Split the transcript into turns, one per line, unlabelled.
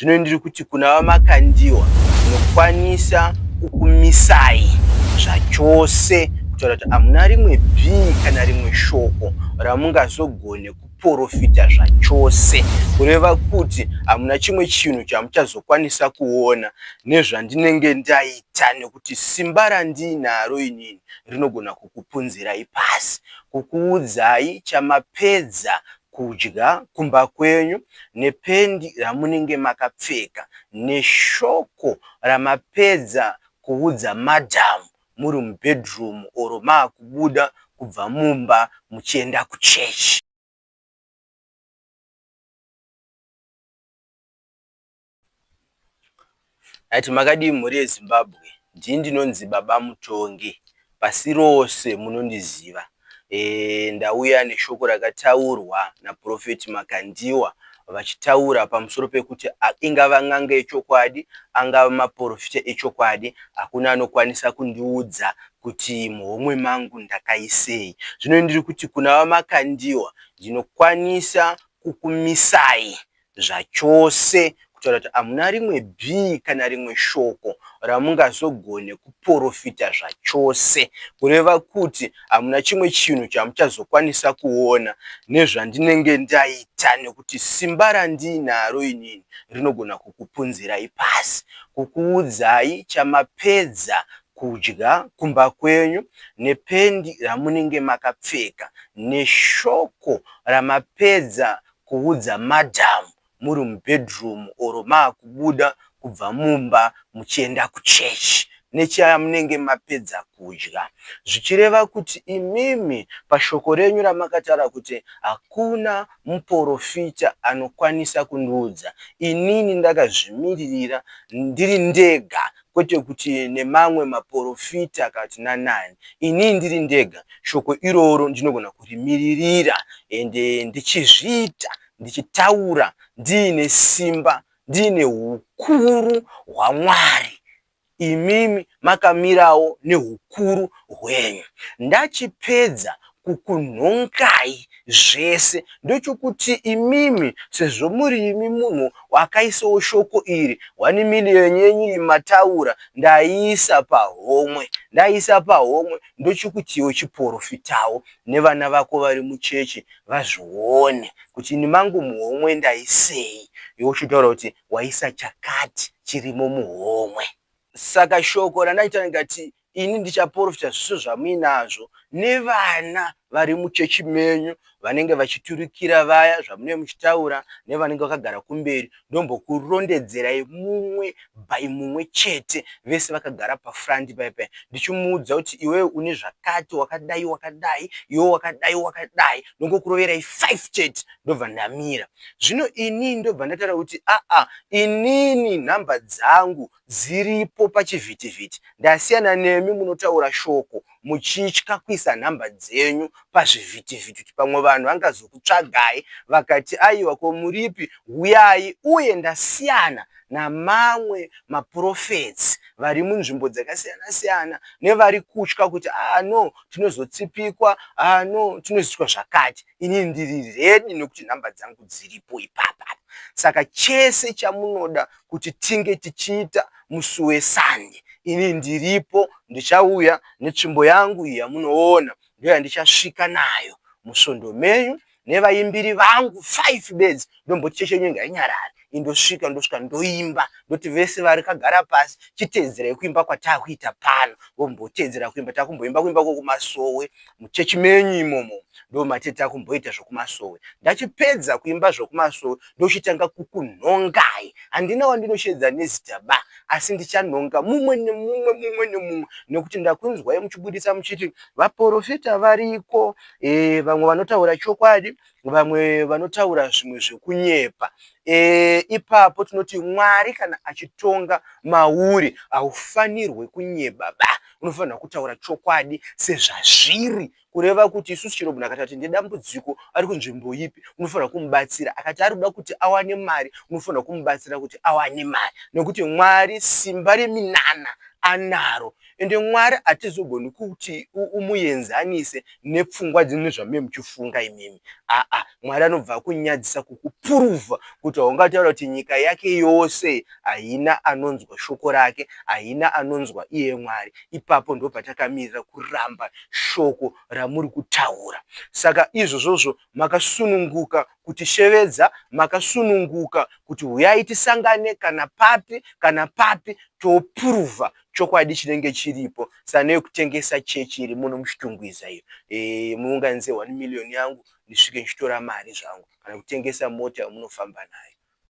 Zvino ndiri kuti kuna VaMakandiwa ndinokwanisa kukumisai zvachose kutaura kuti hamuna rimwe bhii kana rimwe shoko ramungazogone kuporofita zvachose, kureva kuti hamuna chimwe chinhu chamuchazokwanisa kuona nezvandinenge ndaita nekuti simba randiinaro inini rinogona kukupunzirai pasi, kukuudzai chamapedza kudya kumba kwenyu nependi ramunenge makapfeka neshoko ramapedza kuudza madam muri mubedroom or maakubuda kubva mumba muchienda kuchechi. Ati makadii mhuri yeZimbabwe, ndini ndinonzi Baba Mutongi, pasi rose munondiziva. Ndauya neshoko rakataurwa naProphet Makandiwa vachitaura pamusoro pekuti ingava n'anga yechokwadi, angava maporofita echokwadi, hakuna anokwanisa kundiudza kuti muhomwe mangu ndakaisei. Zvino ndiri kuti kuna VaMakandiwa ndinokwanisa kukumisai zvachose kutaura kuti hamuna rimwe bhii kana rimwe shoko ramungazogone kuporofita zvachose, kureva kuti hamuna chimwe chinhu chamuchazokwanisa kuona nezvandinenge ndaita nekuti simba randiinaro inini rinogona kukupunzirai pasi, kukuudzai chamapedza kudya kumba kwenyu nependi ramunenge makapfeka neshoko ramapedza kuudza madam muri mubedroom or maakubuda kubva mumba muchienda kuchurch nechamunenge mapedza kudya, zvichireva kuti imimi pashoko renyu ramakataura kuti hakuna muporofita anokwanisa kundiudza inini ndakazvimiririra ndiri ndega kwete kuti nemamwe maporofita kana kuti nanani, inini ndiri ndega shoko iroro ndinogona kurimiririra ende ndichizviita ndichitaura ndiine simba ndiine hukuru hwaMwari imimi makamirawo nehukuru hwenyu. Ndachipedza kukunhongai zvese ndochokuti imimi sezvo muri imi munhu wakaisawo shoko iri 1 million yenyu iyi mataura ndaiisa pahomwe, ndaiisa pahomwe ndochokuti iwe chiporofitawo nevana vako vari muchechi vazvione kuti ini mangu muhomwe ndaisei iwe uchitaura kuti waisa chakati chirimo muhomwe. Saka shoko randaita ndikati ini ndichaporofita zviso zvamuinazvo nevana vari muchechi menyu vanenge vachiturikira vaya zvamunenge muchitaura nevanenge vakagara kumberi ndombokurondedzerai mumwe by mumwe chete vese vakagara pafront paya paya ndichimuudza kuti iwewe une zvakati wakadai wakadai iwe wakadai wakadai ndongokuroverai 5 chete ndobva ndamira zvino inini ndobva ndataura kuti aa inini nhamba dzangu dziripo pachivhitivhiti ndasiyana nemi munotaura shoko muchitya kuisa nhamba dzenyu pazvivhitivhiti kuti pamwe vanhu vangazokutsvagai vakati aiwa ko muripi huyai uye ndasiyana namamwe maprofetsi vari munzvimbo dzakasiyana siyana nevari kutya kuti ah no tinozotsipikwa, ah no tinozoitwa zvakati. Inini ndiri ready nekuti nhamba dzangu dziripo ipapa. Saka chese chamunoda kuti tinge tichiita musi weSunday, inini ndiripo, ndichauya netsvimbo yangu iyi yamunoona, ndoyandichasvika nayo musvondo menyu nevaimbiri vangu 5 bedzi, ndomboti chechi yenyu ngainyarare, indosvika ndosvika ndoimba, ndoti vese vari kagara pasi chiteedzerai kuimba kwatakuita pano, vomboteedzera kuimba, takumboimba kuimba kwokumasowe muchechi menyu imomo, ndomate takumboita zvokumasowe. Ndachipedza kuimba zvokumasowe ndochitanga kukunhongai, handina wandinoshedza nezita ba, asi ndichanhonga mumwe nemumwe mumwe nemumwe nekuti ndakunzwai muchibudisa muchiti vaporofita variko, vamwe vanotaura chokwadi, vamwe vanotaura zvimwe zvekunyepa. Ipapo tinoti Mwari kana achitonga mauri haufanirwe kunyeba ba, unofanirwa kutaura chokwadi sezvazviri, kureva kuti isusu chero munhu akati ndine dambudziko ari kunzvimbo ipi unofanirwa kumubatsira, akati ari kuda kuti awane mari unofanirwa kumubatsira kuti awane mari, nekuti Mwari simba reminana anaro. Ende Mwari hatizogoni kuti umuenzanise nepfungwa dzino nezvamune muchifunga imimi. Aa, Mwari anobva akunyadzisa kukupuruvha kuti haungataura kuti nyika yake yose haina anonzwa shoko rake, haina anonzwa iye Mwari. Ipapo ndopatakamirira kuramba shoko ramuri kutaura. Saka izvozvozvo makasununguka kutishevedza, makasununguka kuti huyai tisangane kana papi kana papi, topuruvha chokwadi chinenge chiripo. Sane yekutengesa chechi iri muno muChitungwiza iyo, muunganidze 1 million yangu ndisvike ndichitora mari zvangu, kana kutengesa mota yamunofamba nayo.